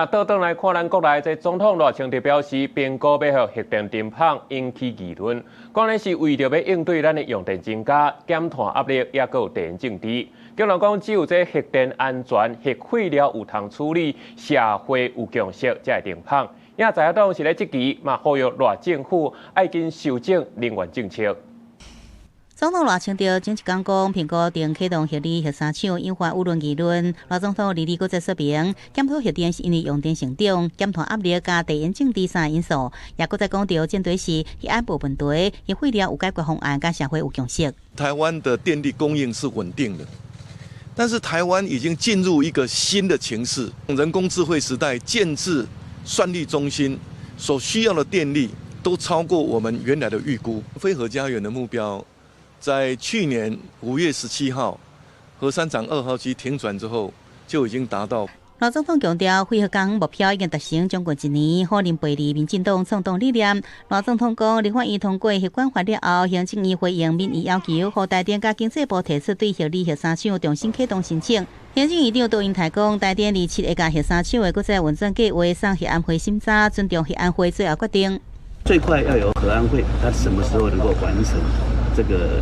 那倒轉來看咱國內，這總統賴清德表示，評估欲予核電停麭引起議論，講咧是為著欲應對咱的用電增加、減碳壓力，抑閣有地緣政治。結論講，只有這核電安全、核廢料有通處理、社會有共識，才會停麭。也在野黨是咧積極嘛，呼籲賴政府愛緊修正能源政策。總統賴清德前一工講，評估定啟動核二、核三廠，引發輿論議論。賴總統二日閣再說明，檢討核電是因為用電成長、減碳壓力佮地緣政治三个因素，也閣再講著前提是核安無問題，核廢料有解決方案，佮社會有共識。台灣的電力供應是穩定的，但是台灣已經進入一個新的情勢，人工智慧時代建置算力中心所需要的電力都超過我們原來的預估。非核家園的目標，在去年5月17號，核三廠二號機停轉之後，就已經達到。賴總統強調，非核家園目標已經達成將近一年，否認背離民進黨創黨理念。賴總統講，立法院通過核管法了後，行政院回應民意要求，予台電佮經濟部提出對核二、核三廠重新啟動申請。行政院長杜英台講，台電27會共核三廠的國際運轉計劃送核安會審查，尊重核安會最後決定。最快要由核安會，它什麼時候能夠完成這個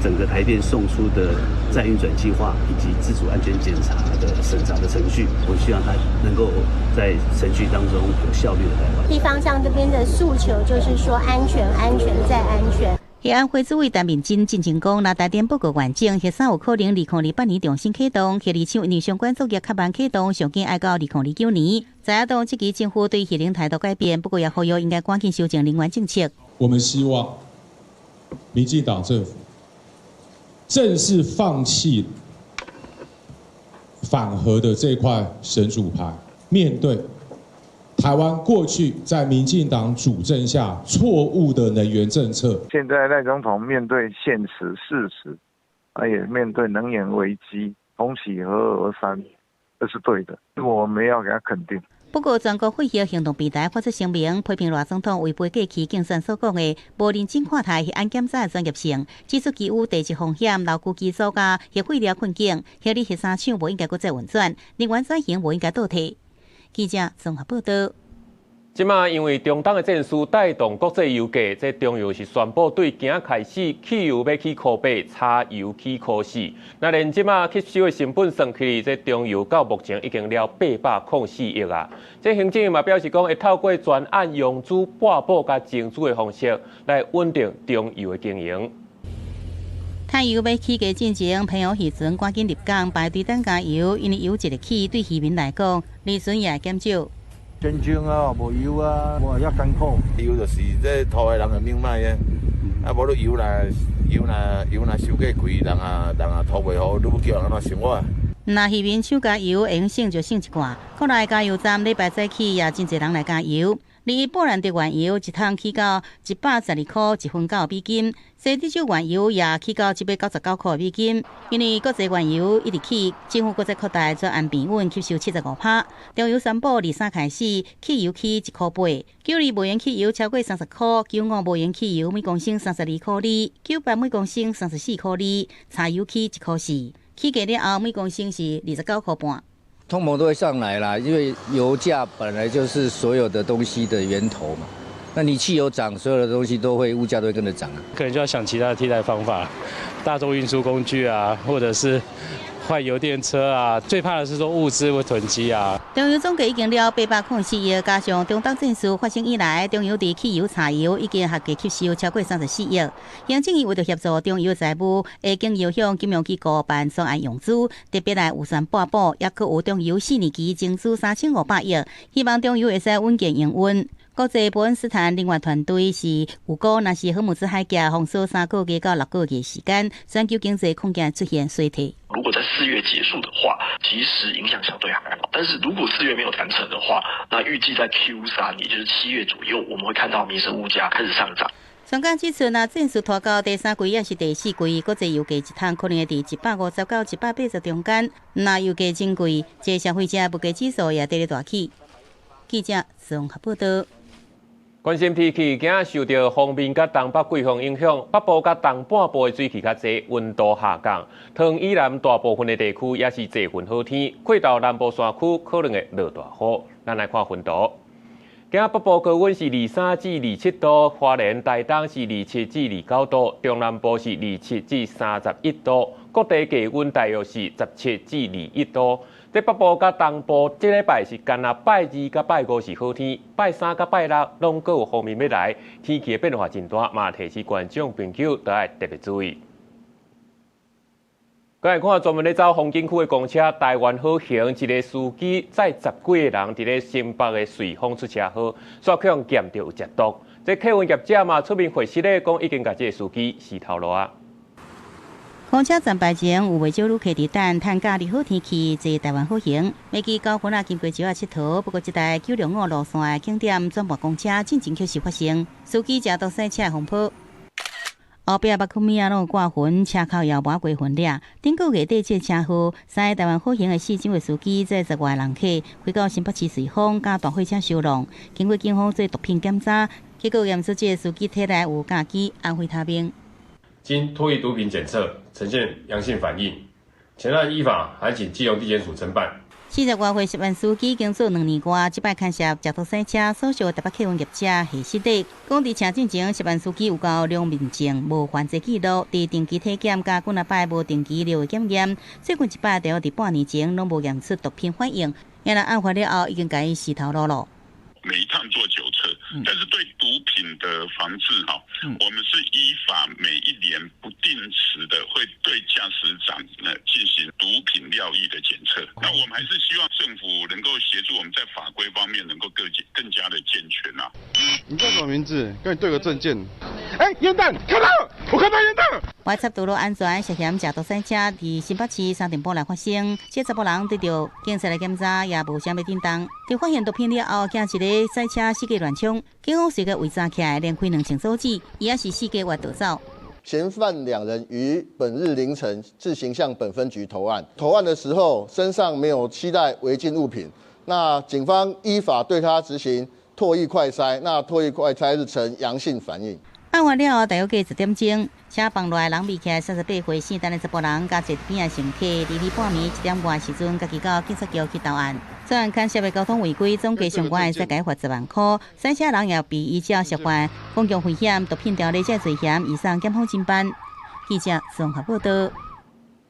整個台電送出的再運轉計劃以及自主安全檢查的審查的程序，我希望它能夠在程序當中有效率的來完成。地方上這邊的訴求就是說安全、安全再安全。核安會主委陳敏真進前講，若台電報告完整，核三有可能2028年重新啟動，核二廠因為相關作業較慢啟動，上緊愛到2029年。在野黨積極政府對核能態度改變，不過也呼籲應該趕緊修正能源政策。我們希望民進黨政府正式放棄反核的這塊神主牌，面對台灣過去在民進黨主政下錯誤的能源政策。現在賴總統面對現實事實，啊也面對能源危機，重啟核二核三，這是對的，我們要給他肯定。不過，全國廢核行動平台發出聲明，批評賴總統違背過去競選所講的無認真看待核安檢查的專業性，指出基於地質風險、勞工基礎佮核廢料困境，核二、核三廠無應該閣再運轉，能源轉型無應該倒退。記者綜合報道。這馬因為中東的戰事帶動國際油價，這中油是宣布對今仔開始汽油欲起箍八，柴油起箍四。那連這馬吸收的成本算起來，這中油到目前已經了804億啊。這行政院嘛表示講，會透過專案融資、撥補佮增資的方式來穩定中油的經營。柴油欲起價進前，朋友漁船趕緊入港排隊等加油，因為油一日起對漁民來講，利潤也會減少。戰爭啊，無油啊，無遐艱苦。油就是這塗的人的命脈啊，啊無你油若油若油若傷過貴，人啊人啊塗袂好，你欲叫人按怎生活？若漁民搶加油，會用省就省一寡。國內加油站禮拜早起也真濟人來加油。而布蘭德原油一桶起到112塊1分9美金，西德州原油也起到799塊美金。因為國際原油一直起，政府閣再擴大專案平穩吸收75%。中油宣布23開始，汽油起1箍8，92無鉛汽油超過30塊，95無鉛汽油每公升32塊2，98每公升34塊2，柴油起1箍4，起價了後每公升是29塊半。通膨都會上來啦，因為油價本來就是所有的東西的源頭嘛。那你汽油漲，所有的東西都會物價都會跟着漲啊。可能就要想其他的替代方法，大眾運輸工具啊，或者是換油電車啊。最怕的是說物資會囤積啊。中油總計已經了804億，加上中東戰事發生以來，中油佇汽油、柴油已經合計吸收超過34億。行政院為著協助中油財務，會經由向金融機構辦專案融資，特別來預算撥補，抑閣有中油4年期增資3500億，希望中油會使穩健營運。國際伯恩斯坦能源團隊是預估，若是荷姆茲海峽封鎖3個月到6個月時間，全球經濟恐驚出現衰退。如果在四月結束的話，其實影響相對還好。但是如果四月沒有談成的話，那預計在 Q3，也就是7月左右，我們會看到民生物價開始上漲。專家指出，若戰事拖到第三季抑是第四季，國際油價一桶可能會佇150到180中間。若油價真貴，這消費者物價指數也佇咧大起。記者綜合報道。關心天氣，今仔受著鋒面佮東北季風影響，北部佮東半部的水汽較濟，溫度下降。桃園以南大部分的地區也是濟雲好天，過晝南部山區可能會落大雨。咱來看溫度。今仔北部高溫是23至27度，花蓮、台東是27至29度，中南部是27至31度，各地低溫大約是17至21度。這北部佮東部這禮拜是干焦拜二佮拜五是好天，拜三佮拜六攏閣有鋒面欲來，天氣的變化真大，嘛提醒觀眾朋友都愛特別注意。閣來看專門咧走風景區的公車，台灣好行，一个司機載十幾个人佇咧新北的瑞豐出車禍，煞去予檢著有食毒。這客運業者嘛出面回釋咧，講已經共這个司機死頭路啊。公車站牌前有袂少旅客佇等，趁假日好天氣坐台灣好行。袂記九份仔金瓜石仔𨑨迌，不過這台905路線的景點轉播公車進前確實發生司機食毒賽車的風波。後壁目睏仔攏有掛痕，車口也抹過痕了。頂個月底這車禍，三个台灣好行的四張的司機載十外人客，開到新北市瑞豐，佮大貨車相撞。經過警方做毒品檢查，結果驗出這个司機體內有甲基安非他命。經唾液毒品檢測呈現陽性反應，全案依法函請基隆地檢署偵辦。40外歲涉案司機工作2年外，這擺牽涉食毒賽車，所屬台北客運業者下失禮。講佇車進前，涉案司機有交良民證，無犯罪記錄，佇定期體檢佮幾若擺無定期尿液檢驗，最近一擺大約佇半年前攏無驗出毒品反應。原來案發了後，已經共伊死頭路囉。每一趟做酒測，但是對毒品的防治哈，我們是依法每一年不定時的會對駕駛長呢進行毒品尿液的檢測。那我們還是希望政府能夠協助我們在法規方面能夠更加的健全啊。你叫什麼名字？跟你對個證件。哎，煙彈，看到了，我看到煙彈了。外插道路安全涉嫌食毒賽車，佇新北市三重埔內發生，這查埔人得著警察來檢查，也無啥物振動。佇發現毒品了後，驚一个賽車四界亂衝，警方隨即圍查起來，連開兩槍阻止，伊也是四界外逃走。嫌犯兩人於本日凌晨自行向本分局投案，投案的時候身上沒有攜帶違禁物品，那警方依法對他執行唾液快篩，那唾液快篩是呈陽性反應。案發了後，大約過1點鐘，車房內人圍起來38歲姓陳的查埔人，佮坐佇邊仔乘客，佇咧半暝1點外時陣，家己到警察局去投案。雖然牽涉的交通違規，總計相關會使共伊罰10萬箍。賽車人也被依照涉犯公共危險、毒品條例這罪嫌，移送檢方偵辦。記者綜合報道。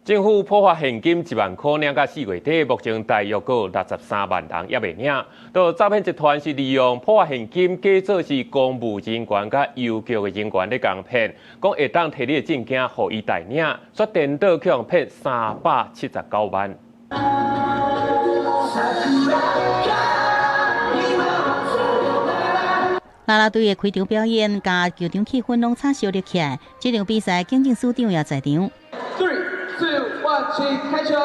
政府普發現金1萬箍，領到4月底，目前大約閣有63萬人猶未領。著詐騙集團是利用普發現金，假做是公務人員佮郵局的人員咧共騙，講會當提你的證件予伊代領，煞顛倒去予騙379萬。啦啦隊的開場表演，佮球場氣氛攏炒燒熱起來。這場比賽，警政署長也在場。開球！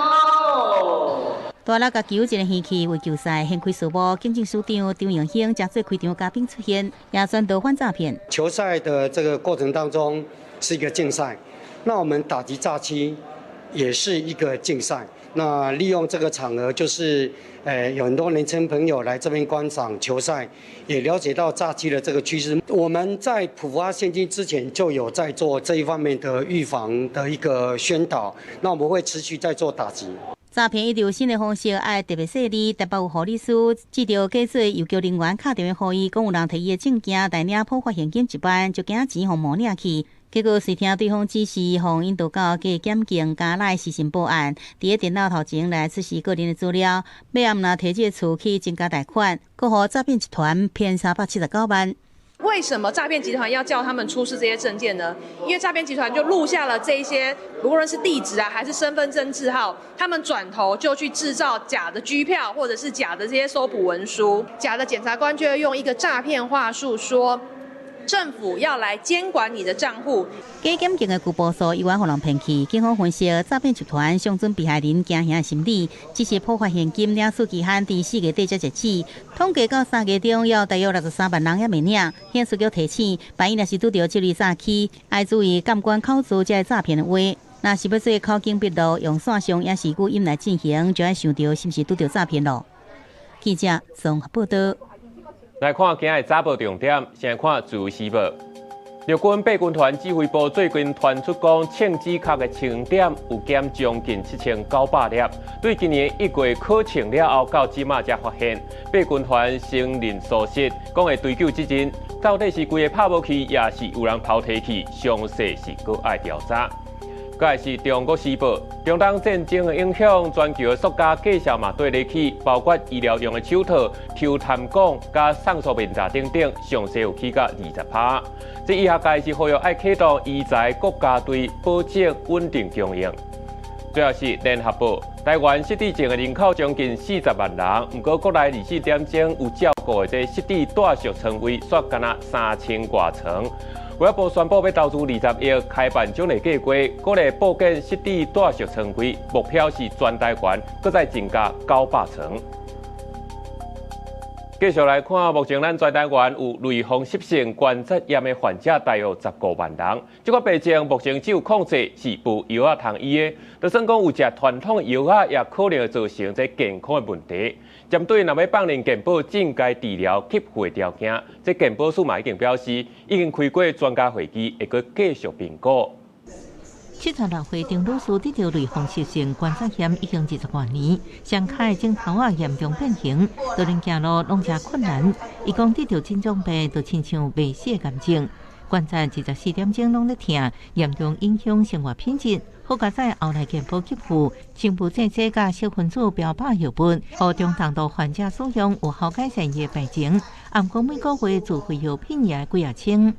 大力共球一个掀去為球賽掀開序幕，警政署長張榮興將做開場嘉賓出現，也宣導反詐騙。球賽的這個過程當中是一個競賽，那我們打擊詐欺也是一個競賽。那利用這個場合，就是有很多年輕朋友來這邊觀賞球賽，也了解到詐欺的這個趨勢。我們在普發現金之前就有在做這一方面的預防的一個宣導，那我們會持續在做打擊。詐騙一直有新的方式，愛特別細膩。台北有護理師接著假做郵局人員敲電話予伊，講有人提伊的證件代領普發現金1萬，就驚錢予冒領去。結果隨聽對方指示，予引導到假檢警家來私信報案，佇咧電腦頭前來出示個人的資料，尾仔毋但提這个厝去增加貸款，閣予詐騙集團騙379萬。為什麼詐騙集團要叫他們出示這些證件呢？因為詐騙集團就錄下了這一些，無論是地址啊，還是身份證字號，他們轉頭就去製造假的拘票，或者是假的這些搜捕文書。假的檢察官就會用一個詐騙話術說，政府要來監管你的賬戶。假檢警的拘捕數猶原予人騙去，警方分析詐騙集團上準被害人驚嚇的心理，只是普發現金領取期限佇4月底才截止，統計到3月中，猶大約63萬人猶未領。刑事局提醒，萬一若是拄著這類詐欺，愛注意監管口誅這個詐騙的話。若是欲做口徑筆錄，用線上抑是語音來進行，就愛想著是毋是拄著詐騙囉。記者綜合報道。來看今日早報重點，先看《自由時報》。陸軍八軍團指揮部最近傳出講，秤子殼的稱點有減將近7900粒。對今年1月考稱了後，到這馬才發現，八軍團承認疏失，講會追究責任。到底是規个拍無去，抑是有人偷提去？詳細是閣愛調查。閣來是中國時報，中東戰爭的影響，全球的塑膠價數嘛綴咧起，包括醫療用的手套、抽痰管、佮送束面罩等等，上濟有起到20%。這醫學界是呼籲愛啟動醫材國家隊，保證穩定供應。最後是聯合報，台灣失智症的人口將近40萬人，毋過國內24點鐘有照顧的這失智住宿床位，煞干焦3000外床。衛福部宣布欲投資20億開辦獎勵計劃，鼓勵報建失智住宿床位，目標是全台灣閣再增加900床。繼續來看，目前咱全台灣有類風濕性關節炎的患者大約15萬人。這個病症目前只有控制，是無藥仔通醫的。就算講有食傳統藥仔，也可能會造成這健康的問題。針對若欲放任健保進階治療給付的條件，這健保署嘛已經表示，已經開過專家會議，會閣繼續評估。76歲張女士得著類風濕性關節炎已經20外年，雙跤的指頭仔嚴重變形，就連行路攏誠困難。伊講得著這種病，就親像袂死的癌症，關節24點鐘攏咧疼，嚴重影響生活品質。好佳哉後來健保給付，生物製劑佮小分子標靶藥物，予中重度患者使用，有效改善伊的病情。毋過每個月自費藥品也幾仔千。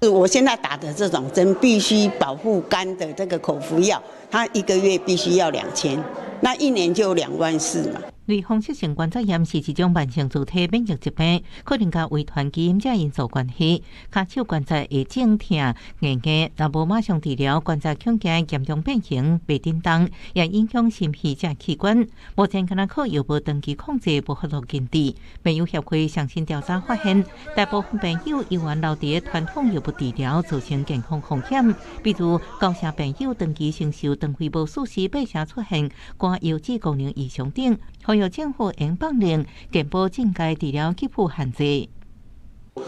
我現在打的這種針必須保護肝的這個口服藥，它一個月必須要2000，那一年就2萬4嘛。類風濕性關節炎是一種慢性自體免疫疾病，可能佮遺傳基因這因素關係。跤手關節會腫疼硬硬，若無馬上治療，關節恐驚嚴重變形，袂振動，也影響心肺這器官。目前干焦靠藥物長期控制，無法度根治。病友協會上新調查發現，大部分病友猶原留佇傳統藥物治療，造成健康風險。比如九成病友長期承受腸胃無舒適，八成出現肝腰子功能異常等。呼籲政府應放任健保進階治療給付限制。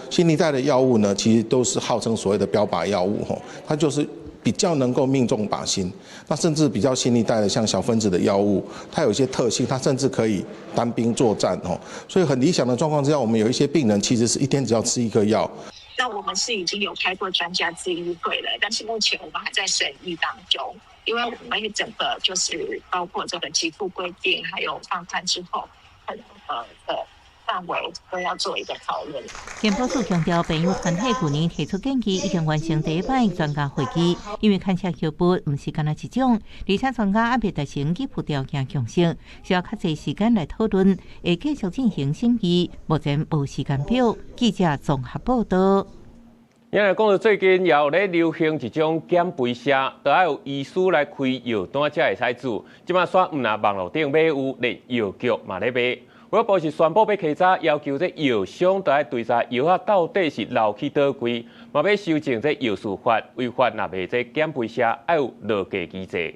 新一代的藥物呢，其實都是號稱所謂的標靶藥物，吼，它就是比較能夠命中靶心。那甚至比較新一代的，像小分子的藥物，它有一些特性，它甚至可以單兵作戰，吼。所以很理想的狀況之下，我們有一些病人其實是一天只要吃一顆藥。那我們是已經有開過專家諮議會了，但是目前我們還在審議當中。因為我們整個就是包括這個給付規定，還有放寬之後，的範圍都要做一個討論。健保署強調，病友團體去年提出建議，已經完成第一擺專家會議。因為牽涉藥物毋是干焦一種，而且專家猶未達成給付條件共識，需要較濟時間來討論，會繼續進行審議。目前無時間表。記者綜合報道。因為講到最近也有咧流行一種減肥瀉，都愛有醫師來開藥單才會使煮。這馬煞毋但網路頂買有，連藥局嘛咧賣。衛福部是宣布欲起早要求這藥商都愛追查藥仔到底是流去佗位，嘛欲修正這藥事法，違法若賣這減肥瀉，愛有落架機制。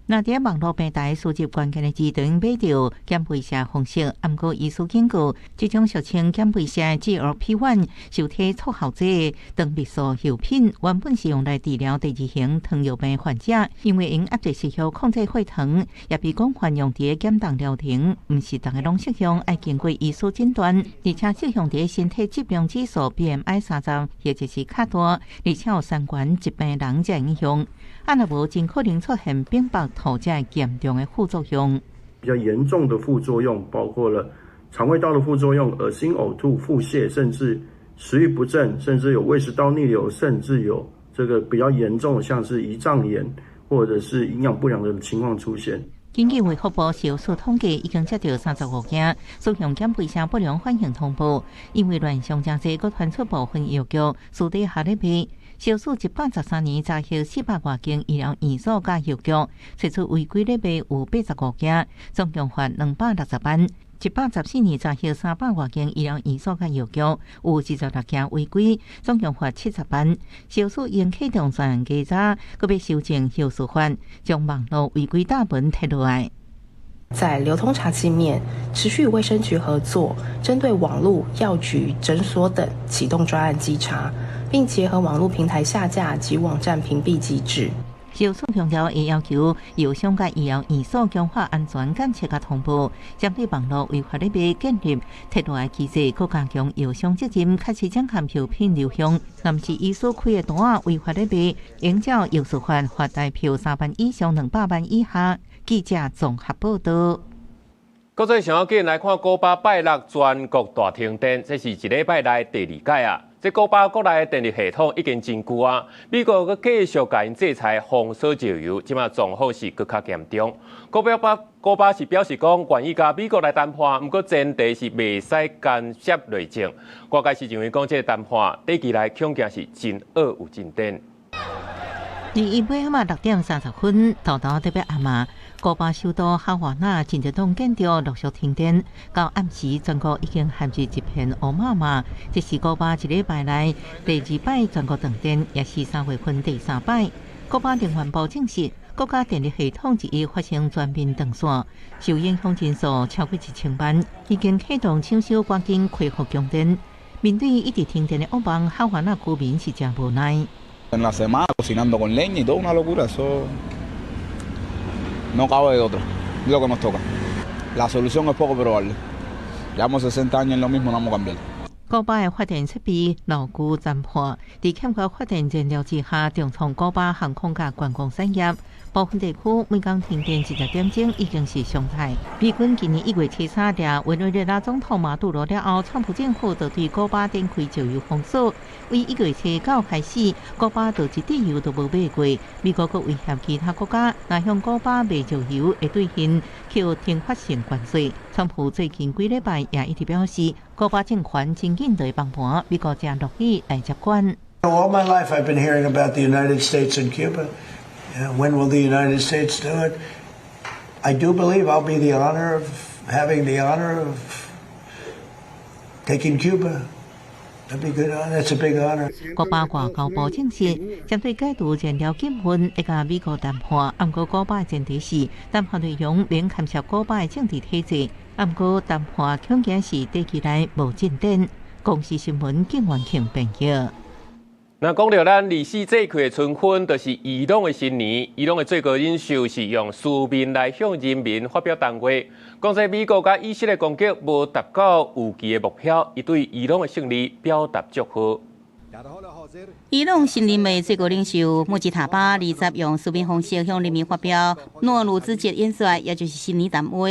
若佇網路平台輸入關鍵的字典買著減肥瀉方式，毋過醫師警告，這種俗稱減肥瀉 GLP-1 受體促效劑腸泌素藥品，原本是用來治療第二型糖尿病患者，因為𪜶壓制時效控制血糖，也被廣泛用佇減重療程，毋是逐个攏適用，愛經過醫師診斷，而且適用佇身體質量指數 BMI 30，或者是較大，而且有相關疾病人才會用。啊，若無真可能出現反腹吐這嚴重的副作用。比較嚴重的副作用包括了腸胃道的副作用、噁心、嘔吐、腹瀉，甚至食慾不振，甚至有胃食道逆流，甚至有這個比較嚴重的，像是胰臟炎或者是營養不良的情況出現。根據衛福部食藥署統計，已經接著35件使用減肥瀉不良反應通報，因為亂象誠濟，閣傳出部分藥局私底下咧賣。食藥署113年查核400外間醫療院所佮藥局，查出違規咧賣有85件，總共罰260萬。114年查核300外間醫療院所佮藥局，有26件違規，總共罰70萬。食藥署應啟動專案稽查，閣欲修正藥事法，將網路違規大門踢落來。在流通查緝面，持續與衛生局合作，針對網路藥局、診所等啟動專案稽查。並結合網絡平台下架及網站屏蔽機制。消署強調，會要求藥商佮醫藥院所強化安全監測佮通報，針對網路違法咧賣建立鐵路的機制，閣加強藥商責任，確實將含藥品流向。若毋是醫師開的單仔違法咧賣，應照藥師法罰代票3萬以上200萬以下。記者綜合報道。國際上要緊來看，古巴拜六全國大停電，這是一禮拜內第二擺啊！這古巴國內的電力系統已經真舊啊，美國閣繼續共𪜶制裁封鎖石油，這馬狀況是閣較嚴重。古巴是表示講願意佮美國來談判，毋過前提是袂使干涉內政。外界是認為講這個談判短期內恐驚是真惡有進展。21仔6點30分，沓沓特別暗啊！古巴首都哈瓦那真濟棟建築陸續停電，到暗時全國已經陷入一片烏麻麻。這是古巴一禮拜內第二擺全國斷電，也是3月份第三擺。古巴能源部證實，國家電力系統一日發生全面斷線，受影響人數超過1000萬，已經啟動搶修，趕緊恢復供電。面對一直停電的噩夢，哈瓦那居民是誠無奈。 En la semana cocinando con leña y todo una locura, eso no cabe de otra, es lo que nos toca. La solución es poco probable. Llevamos 60 años en lo mismo, no vamos a cambiar. 古巴的發電設備老舊殘破，佇欠缺發電燃料之下，重創古巴航空佮觀光產業。部分地區每工停電20點鐘已經是常態。美軍今年1月初三掠委內瑞拉總統馬杜羅了後，川普政府就對古巴展開石油封鎖。為1月初九開始，古巴就一滴油都無買過。美國閣威脅其他國家，若向古巴賣石油，會對𪜶課懲罰性關稅。川普最近幾禮拜也一直表示，古巴政權真緊就會崩盤，美國誠樂意來接管。 All my life I've been hearing about the United States and Cuba. When will the United States do it? I do believe I'll be the honor of having the honor of taking Cuba. That'd be good. That's a big honor. 古巴外交部證實，針對解除燃料禁運，會佮美國談判。毋過古巴的前提是談判內容免牽涉古巴的政治體制。毋過談判恐驚是短期內無進展。公視新聞景元慶編譯。那講著咱24節氣的春分，就是伊朗的新年。伊朗的最高領袖是用書面來向人民發表談話，講這美國佮以色列攻擊無達到預期的目標，伊對伊朗的勝利表達祝賀。伊朗新任的最高領袖穆吉塔巴20用書面方式向人民發表諾魯茲節演說，也就是新年談話。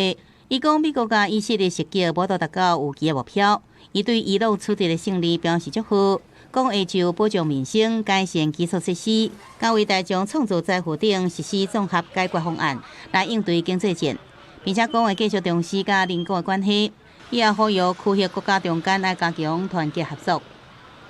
伊講美國佮以色列襲擊無達到預期的目標，伊對伊朗取得的勝利表示祝賀。講會就保障民生、改善基礎設施、佮為大眾創造財富等實施綜合解決方案，來應對經濟戰，並且講會繼續重視佮鄰國的關係。伊也呼籲區域國家中間來加強團結合作。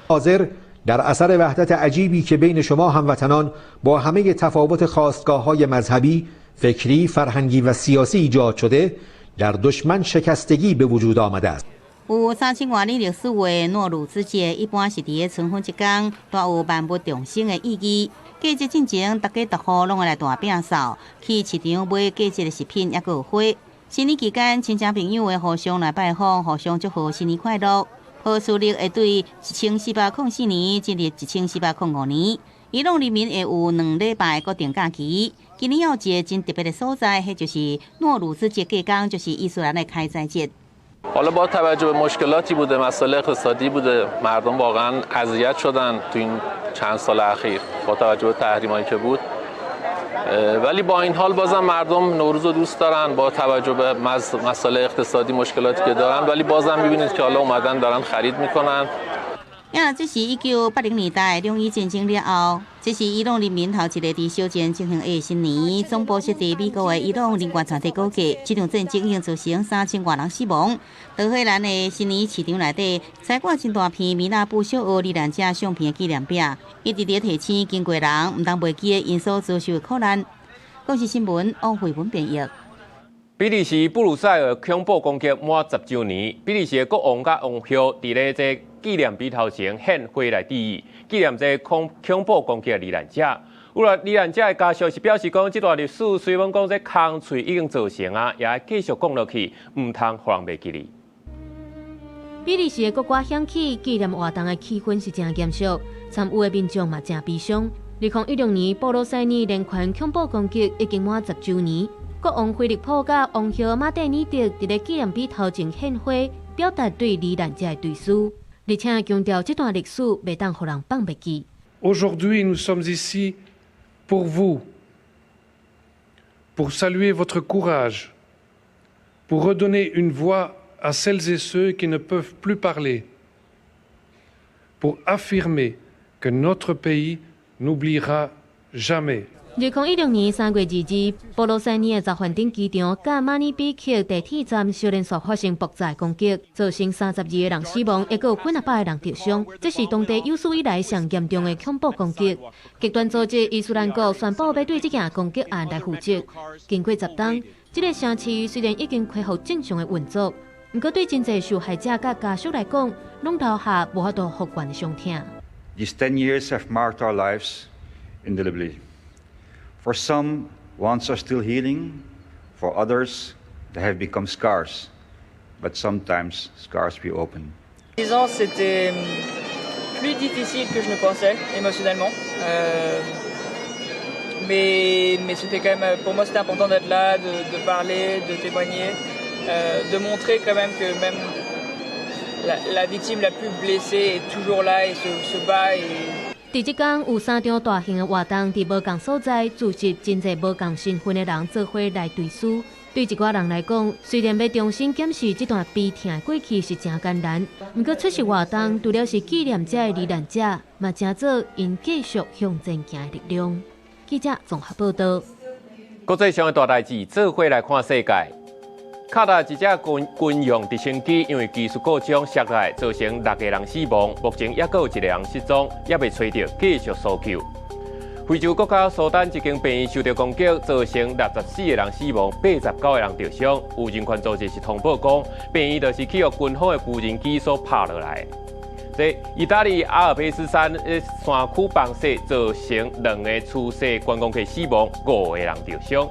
حاضر در اثر وحدت عجیبی که بین شما هموطنان با همه تفاوت خاستگاه های مذهبی، فکری، فرهنگی و سیاسی ایجاد شده در دشمن شکستگی به وجود آمده است。有3000外年歷史的諾魯茲節，一般是佇咧春分這工，帶有萬物重生的意義。過節進前，逐家逐戶攏會來大餅掃，去市場買過節的食品，抑閣有花。新年期間，親戚朋友會互相來拜訪，互相祝賀新年快樂。波斯曆會對1404年進入1405年，伊朗人民會有2禮拜國定假期。今年有一個真特別的所在，彼就是諾魯茲節過工，就是伊斯蘭的開齋節。 حالا با توجه به مشکلاتی بوده مسائل اقتصادی بوده مردم واقعا اذیت شدن تو این چند سال اخیر با توجه به تحریمایی که بود ولی با این حال بازم مردم نوروز رو دوست دارن با توجه به مسائل اقتصادی مشکلاتی که دارن ولی بازم میبینید که حالا اومدن دارن خرید میکنن 啊，這是1980年代兩伊戰爭了後，這是伊朗人民頭一个佇小鎮進行的新年。總部設佇美國的伊朗人權團體估計，這場戰爭已經造成3000外人死亡。德黑蘭的新年市場內底，裁掛真大片米納布小學罹難者相片的紀念壁，一直佇提醒經過人毋通袂記得𪜶所遭受的苦難。公視新聞王慧文編譯。比利時布魯塞爾恐怖攻擊滿10週年，比利時的國王佮王后佇咧這紀念碑頭前獻花來致意，紀念這恐怖攻擊的罹難者。有啦，罹難者的家屬是表示講，這段歷史雖然講這空喙已經造成啊，也會繼續講落去，毋通予人袂記得。比利時的國歌響起，紀念活動的氣氛是誠嚴肅。參與的民眾嘛誠悲傷。2016年布魯塞爾連環恐怖攻擊已經滿10週年，國王菲利普佮王后瑪蒂爾德佇咧紀念碑頭前獻花，表達對罹難者的追思，而且強調這段歷史袂當予人放袂記。 Aujourd'hui, nous sommes ici pour vous, pour saluer votre courage, pour redonner une voix à celles et ceux qui ne peuvent plus parler, pour affirmer que notre pays n'oubliera jamais。 2016年3月22日，布魯塞爾的扎凡丁機場佮馬爾比克地鐵站相連續發生爆炸攻擊，造成32個人死亡，抑閣有幾若百個人受傷。這是當地有史以來上嚴重的恐怖攻擊。極端組織伊斯蘭國宣布欲對這件攻擊案來負責。經過10冬，這个城市雖然已經恢復正常的運作，毋過對真濟受害者佮家屬來講，攏留下無法度復原的傷痛。 These 10 years have marked our lives indelibly. For some, wounds are still healing. For others, they have become scars. But sometimes scars reopen. 10 ans, c'était plus difficile que je ne pensais émotionnellement. Mais c'était quand même, pour moi, c'était important d'être là, de parler, de témoigner, de montrer quand même que même la victime la plus blessée est toujours là et se bat. Et 佇這工有三場大型的活動，佇無仝所在聚集真濟無仝身份的人做伙來追思。對一寡人來講，雖然欲重新檢視這段悲痛的過去是誠艱難，毋過出席活動除了是紀念這个罹難者，嘛成做𪜶繼續向前行的力量。記者綜合報道。國際上的大代誌，做伙來看世界。卡達一隻軍用直升機因為技術故障摔落來，造成六個人死亡，目前猶閣有一個人失蹤，猶未揣著，繼續搜救。非洲國家蘇丹一間病院受到攻擊，造成64個人死亡，89個人受傷。有人權組織是通報講，病院就是去予軍方的無人機所拍落來。這意大利阿爾卑斯山的山區崩瀉，造成兩个出世觀光客死亡，五個人受傷。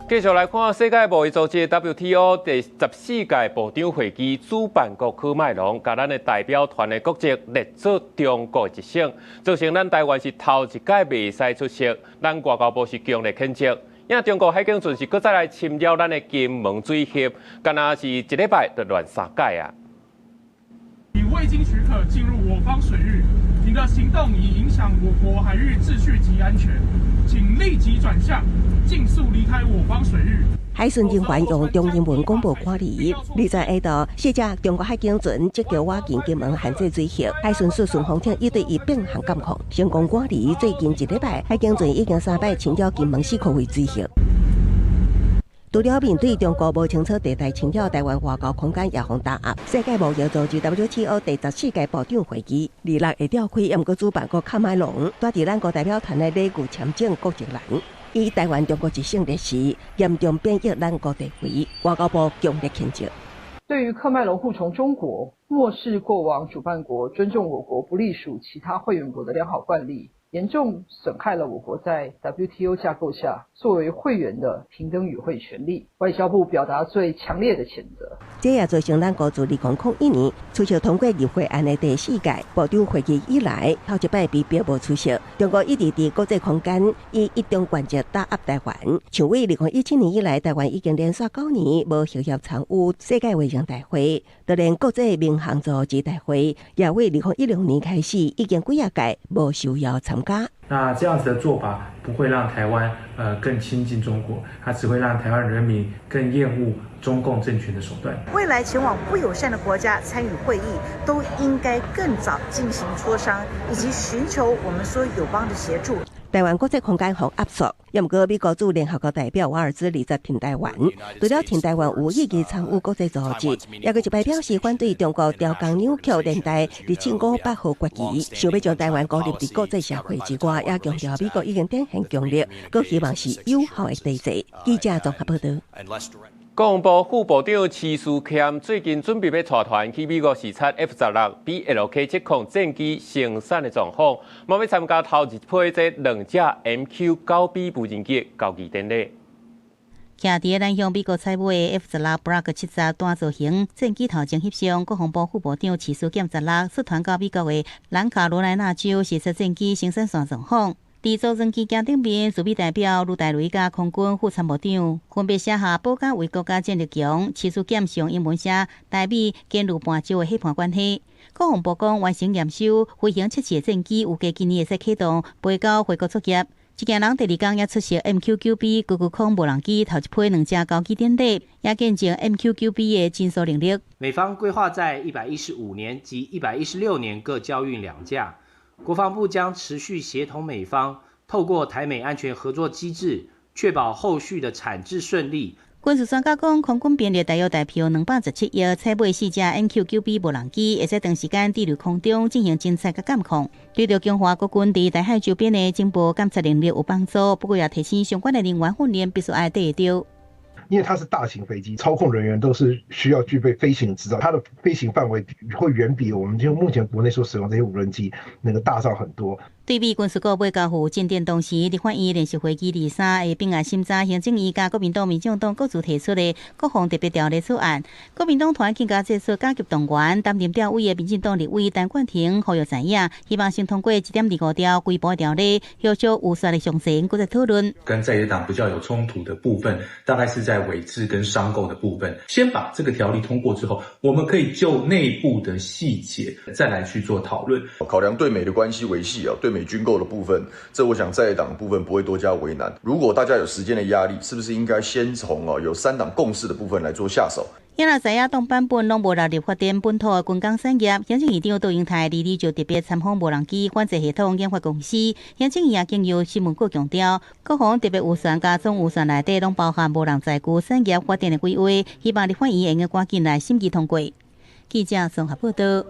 繼續來看世界貿易組織 WTO 第14屆部長會議主辦國喀麥隆，共咱的代表團的國籍列做中國一省，造成咱台灣是頭一屆袂使出席，咱外交部是強烈譴責。因中國海警船是閣再來侵擾咱的金門水域，敢若是一禮拜就亂三擺啊！你未經許可進入我方水域，你的行動已影響我國海域秩序及安全，請立即轉向，盡速離開我方水域。海巡人員用中英文廣播看離，20下晝，四隻中國海警船積極倚近金門限制水域，海巡署順風艇已對伊變項監控，成功趕離。最近一禮拜，海警船已經三擺侵擾金門四塊圍水域。除了面對中國無清楚地帶侵擾台灣外交空間，也予打壓。世界貿易組織 WTO 第14屆部長會議26會召開，毋過主辦國喀麥隆，蹛佇咱國代表團的禮遇簽證國籍欄，以台灣中國一省列示，嚴重貶抑咱國地位，外交部強烈譴責。對於喀麥隆護從中國，漠視過往主辦國尊重我國不隸屬其他會員國的良好慣例，嚴重損害了我國在 WTO 架構下作為會員的平等與會權利。外交部表達最強烈的譴責。這也造成咱國自2001年取消通過議會案的第四屆部長會議以來，頭一擺被逼無出席。中國一直佇國際空間以一中原則打壓台灣。像為2017年以來，台灣已經連續9年無受邀參與世界衛生大會，就連國際民航組織大會，也為2016年開始已經幾仔屆無受邀參加。那這樣子的做法不會讓台灣更親近中國，它只會讓台灣人民更厭惡中共政權的手段。未來前往不友善的國家參與會議，都應該更早進行磋商，以及尋求我們所有友邦的協助。台灣國際空間予壓縮，也毋過美國駐聯合國代表瓦爾茲20挺台灣，除了挺台灣有意義參與國際組織，也閣一擺表示反對中國調工扭曲聯大2758號決議，想欲將台灣孤立佇國際社會之外，也強調美國已經展現強力，閣希望是有效的抵制。記者綜合報道。國防部副部長徐斯儉最近準備欲帶團去美國視察 F-16 BLK 70戰機生產的狀況，嘛欲參加頭一批這兩架 MQ-9B 無人機的交接典禮。徛佇南向美國採買的 F-16 Block 70單座型戰機頭前翕相，國防部副部長徐斯儉16率團到美國的南卡羅來納州視察戰機生產線狀況。佇組裝機頂面，駐美代表盧大雷佮空軍副參謀長分別寫下保家衛國佮戰力強，徐斯儉上英文寫台美堅如磐石的伙伴關係。國防部講完成驗收，飛行測試的戰機預計今年會使啟動，飛到回國作業。一行人第二工也出席 MQ-9B 高高空無人機頭一批兩架交機典禮，也見證 MQ-9B 的戰術能力。美方規劃在115年及116年各交運兩架。國防部將持續協同美方，透過台美安全合作機制，確保後續的產製順利。軍事專家講，空軍兵力大約台票217億，採買四架 MQ-9B 無人機，會使長時間佇佇空中進行偵察佮監控，對著強化國軍佇台海周邊的情報監測能力有幫助。不過也提醒相關的人員訓練必須愛綴會著。因為它是大型飛機，操控人員都是需要具備飛行執照，它的飛行範圍會遠比我們就目前國內所使用這些無人機那個大上很多。對美軍事股買交付進展同時，立法院聯席會議二三下並案審查行政院佮國民黨、民進黨各自提出的國防特別條例草案。國民黨團更加祭出加急動員，擔任調委的民進黨立委陳冠廷呼籲在野，希望先通過1.25條規模條例，後續預算的詳情閣再討論。跟在野黨比較有衝突的部分，大概是在委置跟商購的部分。先把這個條例通過之後，我們可以就內部的細節再來去做討論。考量對美的關係維繫啊，對美軍購的部分，這我想在野黨部分不會多加為難。如果大家有時間的壓力，是不是應該先從啊有三黨共識的部分來做下手？今若在野黨版本攏無納入發展本土的軍工產業，行政院長卓榮泰二二就特別參訪無人機反制系統研發公司。行政院也經由新聞稿強調，國防特別預算佮總預算內底攏包含無人載具產業發展的規劃，希望立法院會用趕緊來審議通過。記者綜合報道。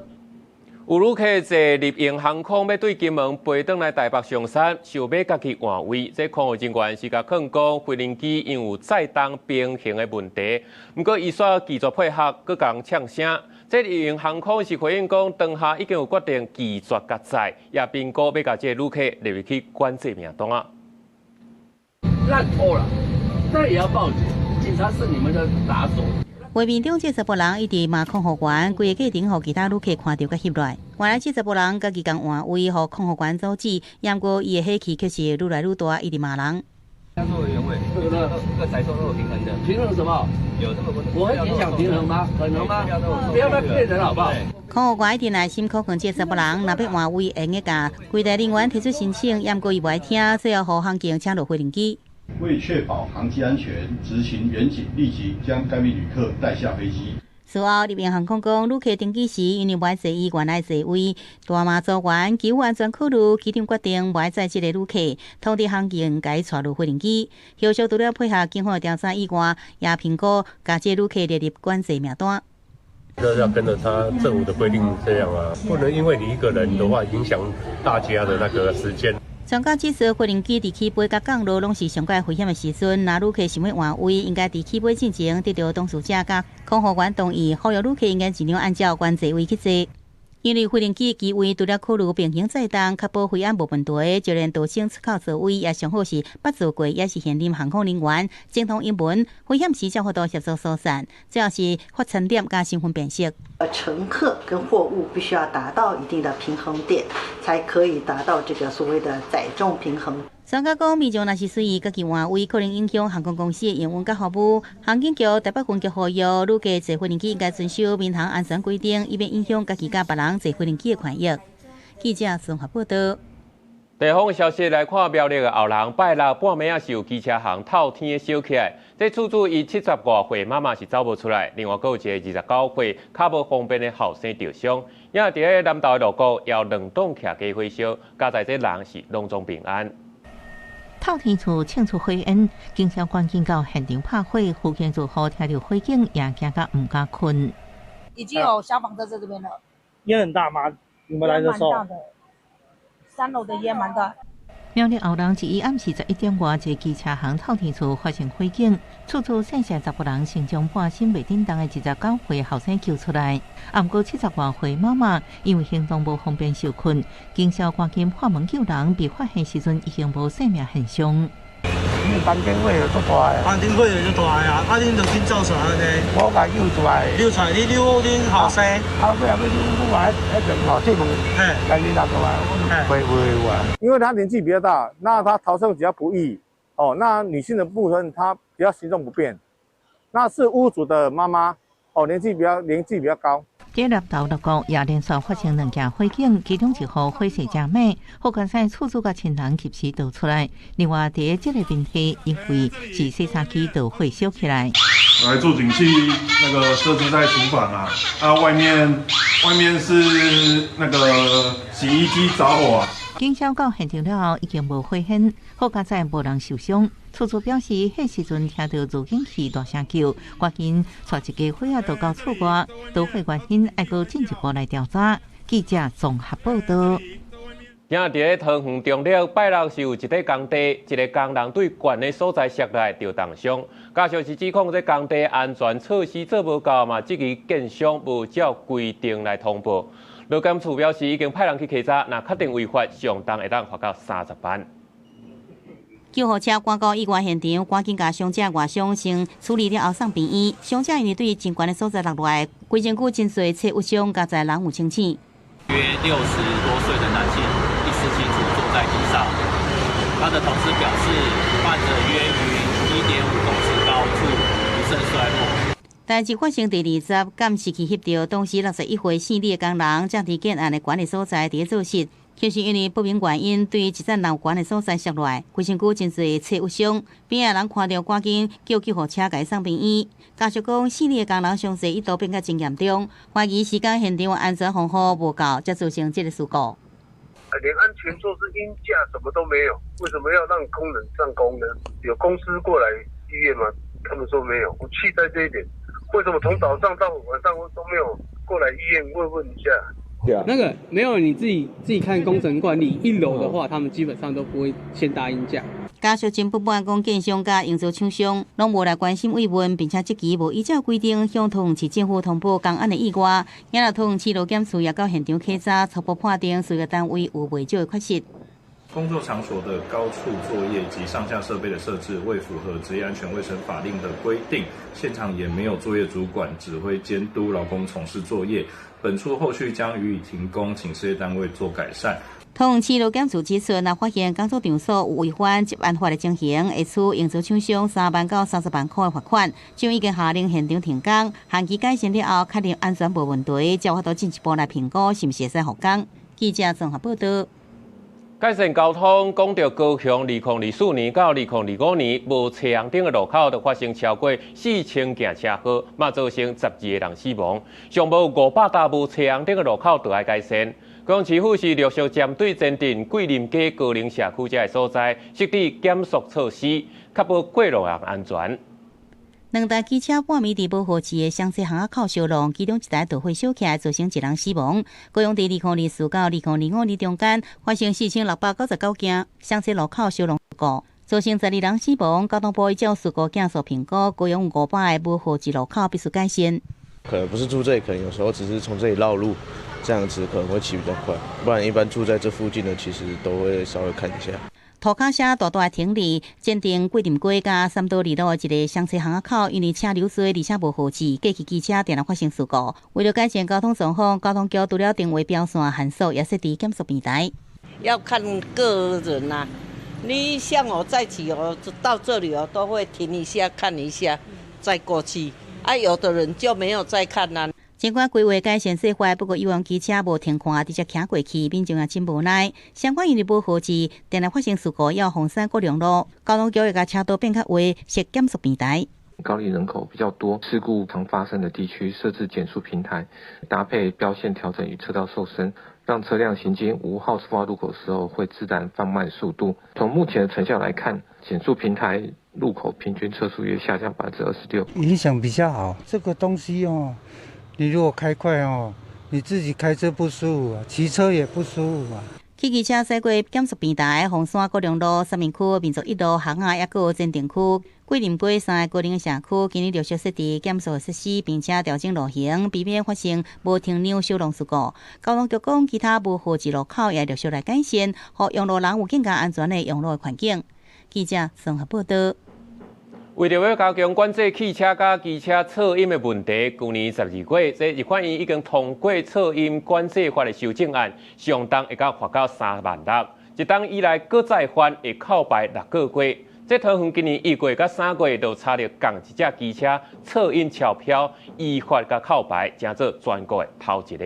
有旅客坐立榮航空欲對金門飛轉來台北松山，想欲家己換位，這空務人員是共勸講飛行機因有載重平衡的問題，毋過伊煞拒絕配合，閣共嗆聲。這立榮航空是回應講，當下已經有決定拒絕共載，也評估欲共這個旅客列入去管制名單啊。爛透了，這也要報警？警察是你們的打手。畫面中，這查埔人一直罵空服員，規个過程予其他旅客看著佮翕落來。原來這查埔人家己共換位，予空服員阻止，毋過伊的火氣卻是愈來愈大，一直罵人。要做原位，這個這個載重都有平衡的。平衡什麼？有這麼我會影響平衡嗎？可能嗎？不要再騙人好不好？空服員一直耐心苦勸這查埔人，若欲換位，會用共櫃台人員提出申請，毋過伊無愛聽，最後予航警請落飛行機。為確保航機安全，執行員警立即將該名旅客帶下飛機。事後，立榮航空講，旅客登機時因為無愛坐伊原來座位，大罵組員基於安全考慮，機長決定無愛載這个旅客，通知航警共伊帶落飛行機。後續除了配合警方調查以外，也評估共這個旅客列入管制名單。這要跟着他政府的規定這樣啊，不能因為你一個人的話影響大家的那個時間。專家指出，飛行機佇起飛佮降落攏是上蓋危險的時陣，若旅客想欲換位，應該佇起飛進前得到當事者佮空服員同意，呼籲旅客應該盡量按照原座位去坐。因為飛行機機位除了考慮平衡載重，確保飛安無問題，就連逃生出口座位也上好是捌做過，也是現任航空人員精通英文，危險時才有法度協助疏散。最後是發餐點佮身份辨識。乘客跟貨物必須要達到一定的平衡點，才可以達到這個所謂的載重平衡。專家講，民眾若是隨意家己換位，可能影響航空公司的營運佮服務。航警局台北分局呼籲，旅客坐飛行機應該遵守民航安全規定，以免影響家己佮別人坐飛行機的權益。記者綜合報道。地方消息來看，苗栗的後人拜六半暝仔是有機車行透天燒起來，這厝主伊70外歲媽媽是走無出來，另外閣有一个29歲跤無方便的後生著傷，也佇咧南投的鹿谷有兩棟徛家火燒，佳哉這人是攏總平安。透天厝衝出火煙，警消趕緊到現場拍火，附近住戶聽著火警也驚甲毋敢睏。已經有消防車在這邊了。煙很大嗎？你們來的時候？蠻大的，三樓的煙蠻大。苗栗後人一暗時11點外，一个機車行透天厝發生火警，厝主姓謝查埔人先將半身袂振動的29歲後生救出來，毋過70外歲媽媽因為行動無方便受困，警消趕緊破門救人，被發現時陣已經無生命現象。房間火就足大的。房間火就足大的啊！啊，恁就緊走出來按呢？我共救出來。救出來，你溜恁後生。啊，尾仔尾阮阮彼邊吼，這門，家己落過來，會會會。因為他年紀比較大，那他逃生比較不易哦。那女性的部分，她比較行動不便。那是屋主的媽媽哦，年紀比較高。這南投六股也連續發生兩件火警，其中一戶火勢誠猛，好佳哉厝主佮親人及時逃出來。另外，佇這個問題，因為是洗衫機導火燒起來。來住警器那個設置在廚房啊，啊外面是那個洗衣機着火啊。警消到現場了後，已經無火險，好佳哉無人受傷。厝主表示，彼時陣聽著報警器大聲叫，趕緊帶一家伙仔逃到厝外。導火原因愛閣進一步來調查。記者綜合報道。今日佇咧桃園中壢拜六是有一塊工地，一个工人對懸的所在摔落來著重傷。家屬是指控這工地安全措施做無夠嘛，質疑建商無照規定來通報。勞檢處表示已經派人去稽查，若確定違法，上重會當罰到30萬。救護車趕到意外現場，趕緊共傷者外傷先處理了後送病院。傷者因為對真懸的所在落來，規身軀真濟切瘀傷，佳哉人有清醒。約60多歲的男性，意識清楚，坐在地上。他的同事表示，患者約於1.5公尺高處不慎摔落。代誌發生佇20監視器翕著，當時61歲姓李的工人，正佇建案的管理所在佇咧做事。其實因為不明原因，對一層樓懸的所在摔落來，規身軀真濟切瘀傷。邊仔人看著，趕緊叫救護車共伊送病院。家屬講，姓李的工人傷勢一度變甲真嚴重，懷疑是講現場安全防護無夠，才造成這个事故。連安全措施、鷹架什麼都沒有，為什麼要讓工人上工呢？有公司過來醫院嗎？他們說沒有。我氣在這一點，為什麼從早上到晚上都沒有過來醫院問問一下？對啊，那個沒有，你自己看工程慣例，一樓的話，他們基本上都不會先搭鷹架。家屬真不滿，講建商佮營造廠商攏無來關心慰問，並且質疑無依照規定向桃園市政府通報工案的意外。今日桃園市勞檢處也到現場稽查，初步判定事業單位有袂少的缺失。工作場所的高處作業及上下設備的設置未符合職業安全衛生法令的規定，現場也沒有作業主管指揮監督勞工從事作業。本處後續將予以停工，請事業單位做改善。桃園市勞檢處指出，若發現工作場所有違反職安法的情形，會處營造廠商3萬到30萬塊的罰款。就已經下令現場停工，限期改善了後，確認安全無問題，才有法度進一步來評估是毋是會使復工。記者綜合報道。改善交通，講著高雄2024年到2025年無車紅燈的路口，就發生超過4000件車禍，嘛造成12個人死亡。上無500搭無車紅燈的路口，就愛改善。高雄市府是陸續針對前鎮桂林街高齡社區這个所在，設置減速措施，確保過路人安全。兩台機車半暝佇無號誌的雙車巷仔口相撞，其中一台導火燒起來，造成一人死亡。高雄佇2024到2025年中間發生4699件雙車路口相撞事故，造成12人死亡。交通部依照事故件數評估，高雄500個無號誌路口必須改善。可能不是住這裡，可能有時候只是從這裡繞路，這樣子可能會騎比較快。不然一般住在這附近的，其實都會稍微看一下。塗跤聲大大停佇前鎮桂林街佮三多二路的一个雙車巷仔口，因為車流多，而且無號誌，過去機車定定發生事故。為了改善交通狀況，交通局除了定位標線限速，也設置減速平台。要看個人啊，你像我在騎哦，到這裡哦，都會停一下看一下，再過去。啊，有的人就沒有再看啦。儘管規劃改善細化，不過有人機車無停看，直接騎過去，民眾也真無奈。相關因為無號誌，定定發生事故，要封鎖國良路，交通局會共車道變較寬，設減速平台。高齡人口比較多、事故常發生的地區設置減速平台，搭配標線調整與車道瘦身，讓車輛行經無號誌化路口時候會自然放慢速度。從目前的成效來看，減速平台路口平均車速約下降26%。影響比較好，這個東西哦，你如果開快哦，你自己開車不舒服啊，騎車也不舒服啊。汽機車駛過減速平台，鳳山國良路、三民區民族一路、巷仔，抑閣有前鎮區、桂林街三个高齡社區，今年陸續設置減速設施，並且調整路型，避免發生無停讓相撞事故。交通局講，其他無號誌路口也陸續來改善，予用路人有更加安全的用路環境。記者綜合報道。為著欲加強管制汽車佮機車噪音的問題，舊年12月，這立法院已經通過噪音管制法的修正案，上重會當罰到3萬6。一冬以來，閣再犯會扣牌6個月。這桃園今年1月佮3月就查著仝一隻機車噪音超標，依法共扣牌，成做全國的頭一個。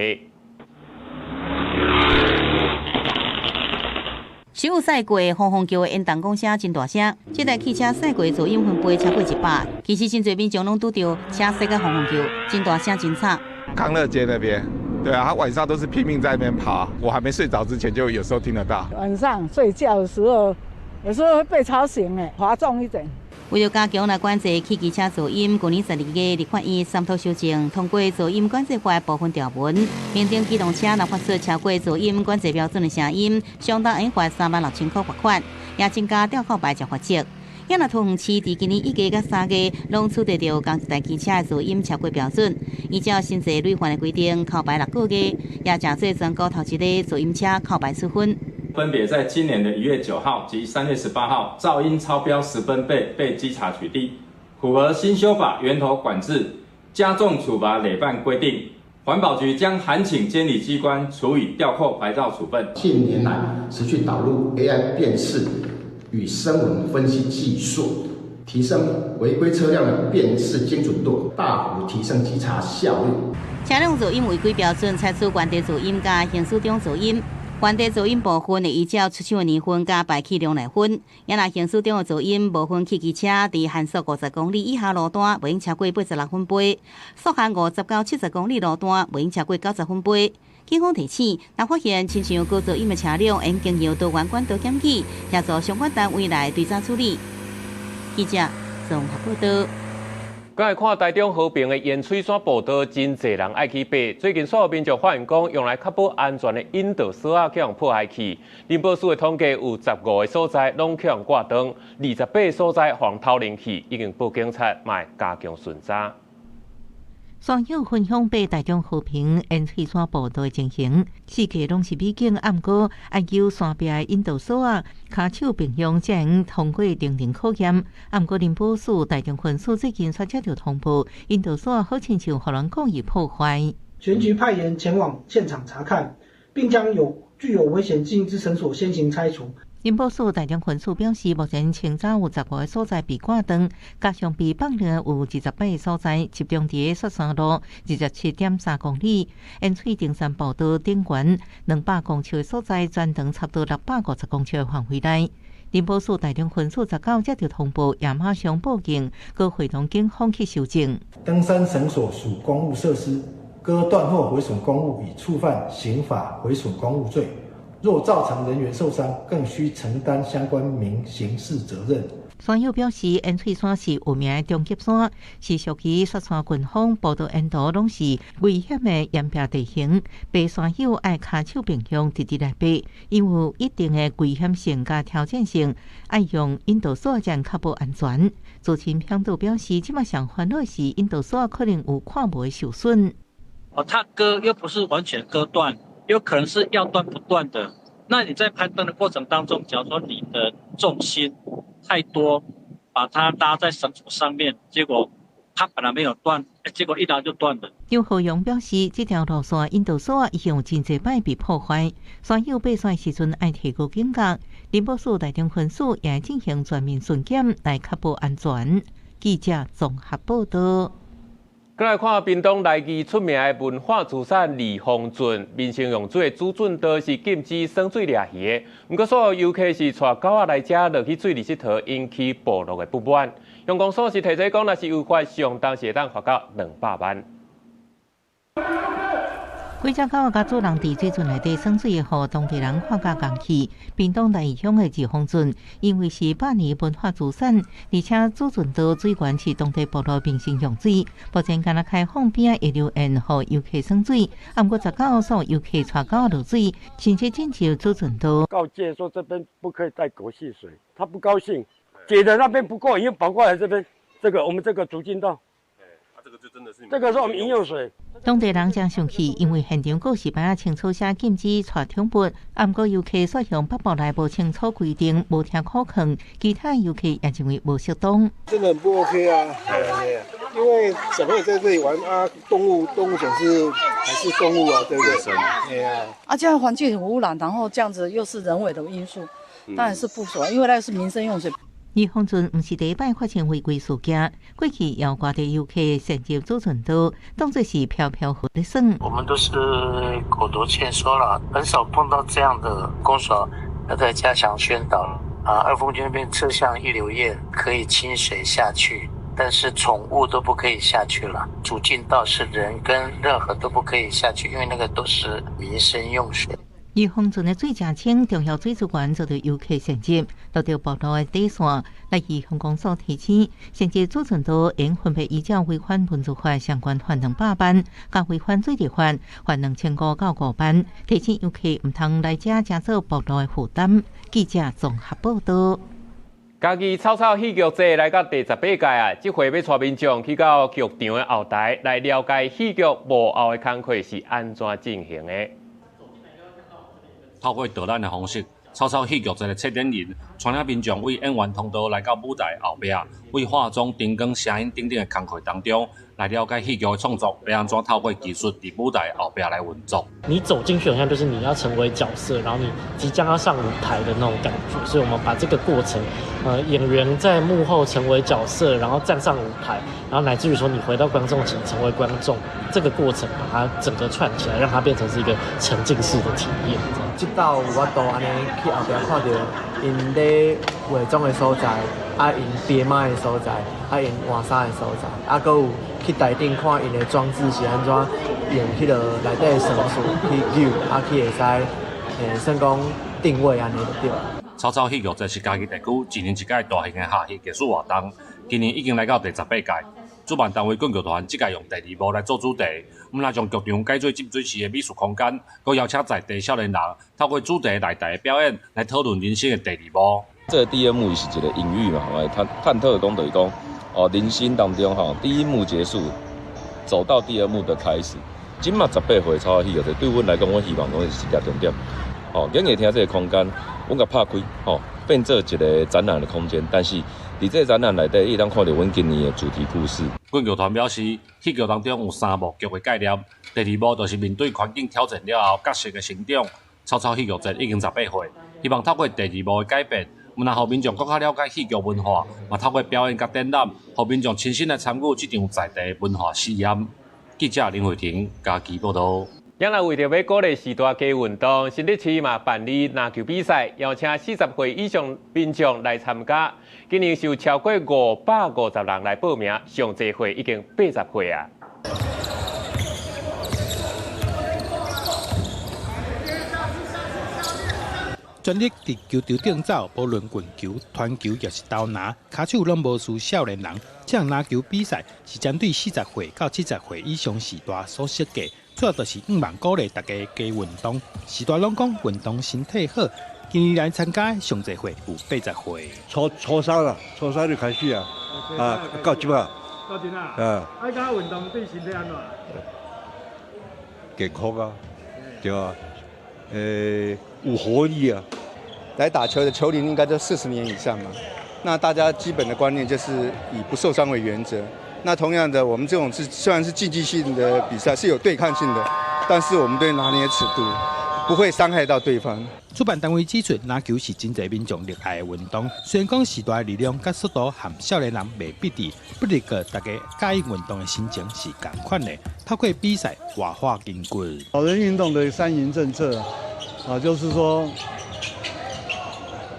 十五驶過轟轟叫的引動公聲真大聲，這台汽車駛過噪音分貝超過100，其實真濟民眾攏拄著車駛甲轟轟叫，真大聲真吵。康樂街那邊，對啊，他晚上都是拼命在那邊跑，我還沒睡著之前就有時候聽得到。晚上睡覺的時候，有時候會被吵醒，誒，罰重一點。為著加強來管制汽機車噪音，舊年12月，立法院三讀修正通過噪音管制法部分條文，明定機動車若發出超過噪音管制標準的聲音，相當會罰3萬6千塊罰款，也增加吊扣牌照罰則。也若桃園市佇今年1月佮3月，攏取締著仝一台機車的噪音超過標準，依照新制累犯的規定，扣牌6個月，也成做全國頭一個噪音車扣牌處分。分別在今年的1月9號及3月18號，噪音超標10分貝被稽查取締，符合新修法源頭管制加重處罰累犯規定，環保局將函請監理機關處以吊扣牌照處分。近年來持續導入 AI 辨識與聲紋分析技術，提升違規車輛的辨識精準度，大幅提升稽查效率。車輛噪音違規標準採取原地噪音佮行駛中噪音。原地噪音部分會依照出廠的年份佮排氣量來分，也若行駛中的噪音無分汽機車，佇限速50公里以下路段，袂用超過86分貝；速限50到70公里路段，袂用超過90分貝。警方提醒，若發現親像高噪音的車輛，應經由多元管道檢舉，協助相關單位來追查處理。記者綜合報道。剛來看台中和平的塩水山步道，真濟人愛去爬。最近所有民眾發現講，用來確保安全的引導索仔予人破壞去。林保署的統計有15個所在攏予人割斷，28個所在予人偷入去，已經報警察，嘛會加強巡查。山友分享爬台中和平塩水山步道的情形，四界攏是美景，毋過愛求山壁的引導索仔，跤手並用才會通過重重考驗。毋過林保署台中分署最近煞接著通報，引導索仔好親像予人故意破壞。全局派員前往現場查看，並將有具有危險性之繩索先行拆除。林保署台中分署表示，目前清早有15個所在被割斷，加上被放尿有28個所在，集中佇雪山路27.3公里，塩水登山步道頂懸200公尺的所在，全長差不多650公尺的範圍內。林保署台中分署19接著通報，也馬上報警，閣會同警方去搜證。登山繩索屬公務設施，割斷或毀損公物，已觸犯刑法毀損公物罪。若造成人員受傷，更需承擔相關民刑事責任。山友表示，塩水山是有名的中級山，是屬於雪山群峰，步道沿途攏是危險的岩壁地形，爬山友愛跤手並用，直直來爬，因為有一定的危險性佮挑戰性，愛用引導索才較保安全。資深向導表示，這馬上煩惱是引導索可能有看無的受損。哦，他割又不是完全割斷。有可能是要斷不斷的，那你在攀登的過程當中，假如說你的重心太多，把它拉在繩索上面，結果它本來沒有斷，結果一拉就斷了。劉浩勇表示，這條路線引導索已經有真濟擺被破壞，山友爬山時陣愛提高警覺。林保署台中分署也進行全面巡檢，來確保安全。記者綜合報道。閣來看屏東來義出名的文化資產利豐圳，民生用水的主圳道是禁止耍水掠魚的。毋過所有遊客是帶狗仔來遮落去水裡𨑨迌，引起部落的不滿。鄉公所是提醒講，若是違法，上重是會當罰到200萬。幾隻狗仔佮主人佇水圳內底耍水，予當地人看甲共氣。屏東來義鄉的利豐圳，因為是百年文化資產，而且主圳道水源是當地部落民生用水。目前干焦開放邊仔會留緣予遊客耍水，毋過19所遊客帶狗仔落水，甚至進入主圳道。告誡說這邊不可以帶狗戲水，他不高興，覺得那邊不過癮，又跑過來這邊，這個我們這個主進道。個就真的是。這個是我們飲用水。當地人誠生氣，因為現場告示牌仔清楚寫禁止帶寵物，毋過遊客煞向北部來無清楚規定，無聽苦勸，其他遊客也認為無適當。真的很不 OK 啊！因為小朋友在這裡玩啊，動物總是還是動物啊，對不對？對啊。啊，這樣環境很污染，然後這樣子又是人為的因素，當然是不爽，因為那是民生用水。義豐村毋是第一擺發生違規事件，過去也有外地遊客擅入儲存道，當作是飄飄河咧耍。我們都是口頭勸說啦，很少碰到這樣的公所，要再加強宣導。啊，二峰區那邊側向溢流堰可以清水下去，但是寵物都不可以下去了。主進道是人跟任何都不可以下去，因為那個都是民生用水。義豐村的水誠清，重要水資源遭著遊客擅入，落著暴露的底線。來義豐公所提醒，擅入儲存道應分別依照違反文資法相關罰200萬，佮違反水利法罰2500到5萬。提醒遊客毋通來遮成做暴露的負擔。記者綜合報導。嘉義草草戲劇節來到第18屆啊！這回欲帶民眾去到劇場的後台來了解戲劇幕後的工課是按怎進行的。透過導覽的方式，草草戲劇節的策展人帶領民眾為演員通道來到舞台後壁，為化妝、燈光、聲音等等的工課當中，來了解戲劇的創作，欲按怎透過技術佇舞台後壁來運作。你走進去，好像就是你要成為角色，然後你即將要上舞台的那種感覺。所以，我們把這個過程，演員在幕後成為角色，然後站上舞台，然後乃至於說你回到觀眾席成為觀眾，這個過程把它整個串起來，讓它變成是一個沉浸式的體驗。這道有法度按呢去後壁看著𪜶咧化妝的所在，啊，𪜶編碼的所在，啊，𪜶換衫的所在，啊，閣有去台頂看𪜶的裝置是按怎用彼个內底的繩索去扭，啊，去會使算講定位按呢就對。草草戲劇節是嘉義地區一年一屆大型的合戲藝術活動，今年已經來到第18屆。主辦單位滾劇團這屆用第二幕來做主題，毋但將劇場改做浸水式的美術空間，閣邀請在地少年人透過主題內台的表演來討論人生的第二幕。這個第二幕是一個隱喻嘛，探討講就是講，哦，人生當中吼，第一幕結束，走到第二幕的開始。這馬18歲草草戲劇節，對阮來講，阮希望攏是一個重點。哦，演藝廳這個空間，阮共拍開，吼，變做一個展覽的空間，但是佇這個展覽內底，會當看著阮今年的主題故事。滾劇團表示，戲劇當中有三幕劇的概念，第二幕就是面對環境挑戰了後角色的成長。草草戲劇節已經18歲，希望透過第二幕的改變，毋但予民眾閣較了解戲劇文化，嘛透過表演佮展覽，予民眾親身來參與這場在地文化試驗。記者林慧婷嘉義報導。也若為著欲鼓勵序大加運動，新竹市嘛辦理籃球比賽，邀請40歲以上民眾來參加。今年是有超過550人來報名，上濟歲已經80歲啊。全日佇球場頂走，無論棍球、團球，抑是投籃，跤手攏無輸少年人。這項籃球比賽是針對40歲到70歲以上序大所設計，主要就是向望鼓勵大家加運動。序大攏講運動身體好，今年來參加上濟歲有80歲。初三啦，初三就開始啊，啊，到這馬。到這馬。啊。啊，感覺運動對身體按怎？健康啊，對啊，有活力啊。來打球的球齡應該都40年以上嘛，那大家基本的觀念就是以不受傷為原則。那同樣的，我們這種是雖然是競技性的比賽，是有對抗性的，但是我們對拿捏尺度，不會傷害到對方。主辦單位指出，籃球是真濟民眾熱愛的運動。雖然講序大的力量佮速度和少年人袂比的，不過大家佮意運動的心情是仝款的。透過比賽活化筋骨。老人運動的三贏政策啊，就是說。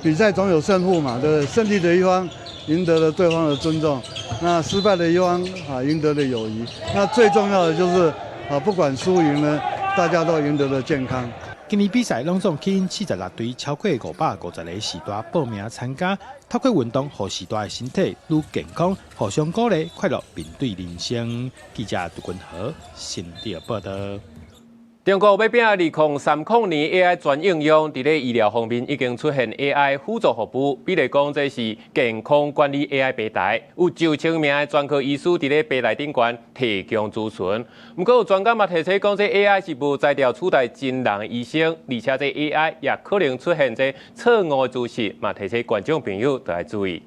比賽總有勝負嘛，對不對？勝利的一方贏得了對方的尊重，那失敗的一方啊贏得了友誼。那最重要的就是啊，不管輸贏呢，大家都贏得了健康。今年比賽攏總吸引46隊，超過550個序大報名參加。透過運動，予序大的身體愈健康，互相鼓勵，快樂面對人生。記者杜君和新竹報導。中國欲拼2030年 AI 全應用，佇咧醫療方面已經出現 AI 輔助服務，比如講這是健康管理 AI 平台，有上千名的專科醫師佇咧平台頂懸提供諮詢。毋過有專家嘛提醒講，這 AI 是無才調取代真人的醫生，而且這 AI 也可能出現這錯誤的資訊，嘛提醒觀眾朋友著愛注意。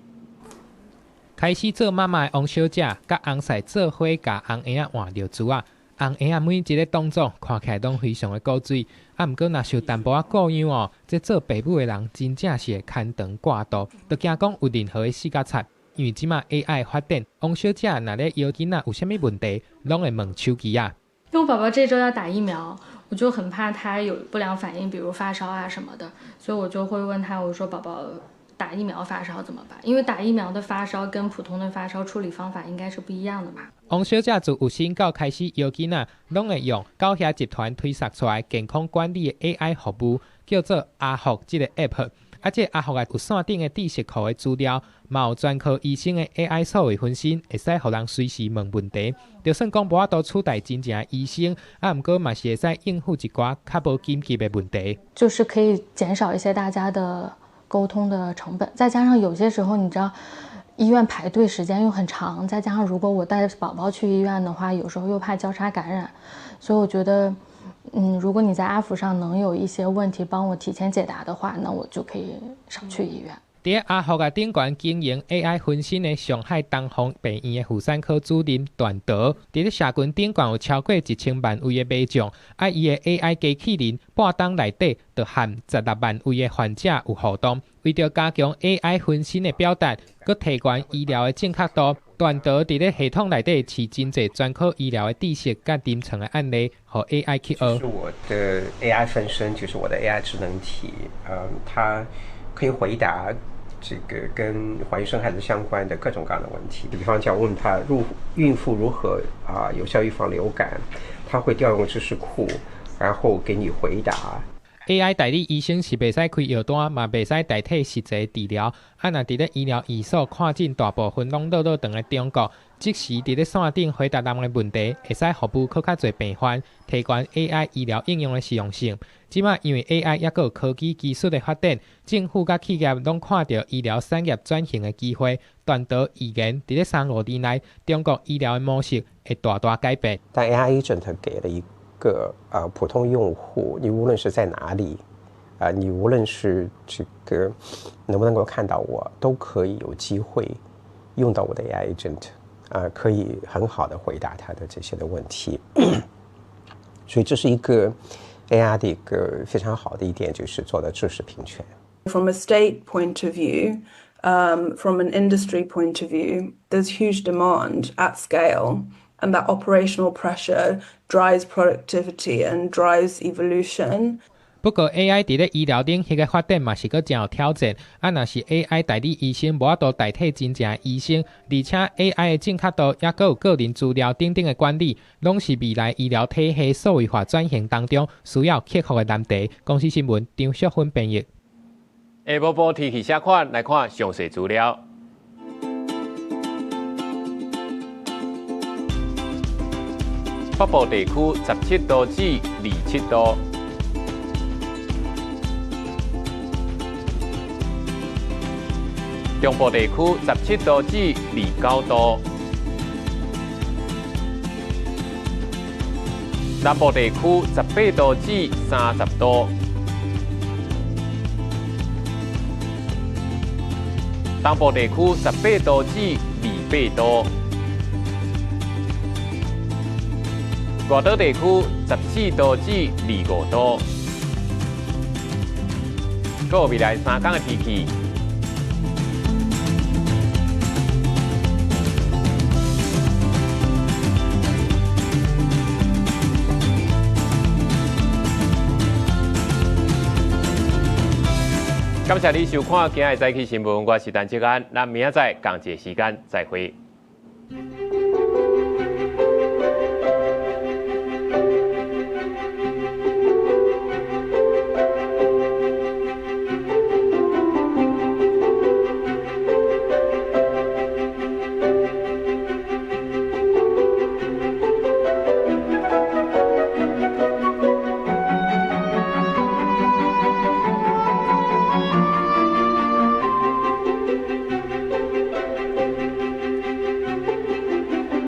開始做媽媽的王小姐，佮翁婿做伙共翁嬰仔換尿苴仔。翁嬰仔每一个動作看起來攏非常的古錐，啊，毋過若受淡薄仔顧樣哦，這做爸母的人真正是會牽腸掛肚，就驚講有任何的死角擦。因為這馬 AI 發展，王小姐若咧搖囡仔有啥物問題，攏會問手機仔。因為我寶寶這週要打疫苗，我就很怕他有不良反應，比如發燒啊什麼的，所以我就會問他，我說寶寶打疫苗發燒怎麼辦？因為打疫苗的發燒跟普通的發燒處理方法應該是不一樣的嘛。王小姐自有生到開始搖囡仔，攏會用九兄集團推捒出來健康管理的 AI 服務，叫做阿福這个 App。啊，這个阿福啊有線頂的知識庫的資料，嘛有專科醫生的 AI 數位分身，會使予人隨時問問題。就算講無法度取代真正的醫生，啊，毋過嘛是會使應付一寡較無緊急的問題。就是可以減少一些大家的溝通的成本，再加上有些時候你知道，醫院排隊時間又很長，再加上如果我帶寶寶去醫院的話，有時候又怕交叉感染，所以我覺得，如果你在阿福上能有一些問題幫我提前解答的話，那我就可以少去醫院。佇阿福啊頂懸經營 AI 分身的上海東方病院的婦產科主任段德，佇咧社群頂懸有超過1000萬位的民眾，啊，伊的 AI 機器人半冬內底就和16萬位的患者有互動。為著加強 AI 分身的表達，閣提懸醫療的正確度，段德佇咧系統內底飼真濟專科醫療的知識佮臨床的案例，予 AI 去學。是我的 AI 分身，就是我的 AI 智能體，它可以回答這個跟懷孕生孩子相關的各種各樣的問題，比方講問他孕婦如何有效預防流感，他會調用知識庫，然後給你回答。 AI 代理醫生是袂使開藥單，嘛袂使代替實際治療。啊，若佇咧醫療醫術看診大部分攏落落長的中國，即時佇咧線頂回答人的問題，會使服務閣較濟病患，提懸 AI 醫療應用的實用性。這馬因為 AI 抑閣有科技技術的發展，政府佮企業攏看著醫療產業轉型的機會。段德預言，佇咧3-5年內，中國醫療的模式會大大改變。但 AI agent 給了一個普通用戶，你無論是在哪裡，你無論是這個能不能夠看到我，都可以有機會用到我的 AI agent，可以很好的回答他的這些的問題。所以這是一個 AI 的一個非常好的一點，就是做到知識平權。 From a state point of view, from an industry point of view, there's huge demand at scale. And that operational pressure drives productivity and drives evolution. 不過 AI 佇咧醫療領域的發展嘛是閣誠有挑戰。啊，若是 AI 代理醫生無法度代替真正的醫生，而且 AI 的正確度抑閣有個人資料等等的管理，攏是未來醫療體系數位化轉型當中需要克服的難題。公視新聞張淑芬編譯。下晡晡天氣啥款？來看詳細資料。北部地區17度至27度，中部地區17度至29度，南部地區18度至30度，東部地區18度至28度。外島地區14度至25度。閣有未來3天的天氣。感謝你收看今日早起新聞，我是陳志安，咱明仔載仝一个時間再會。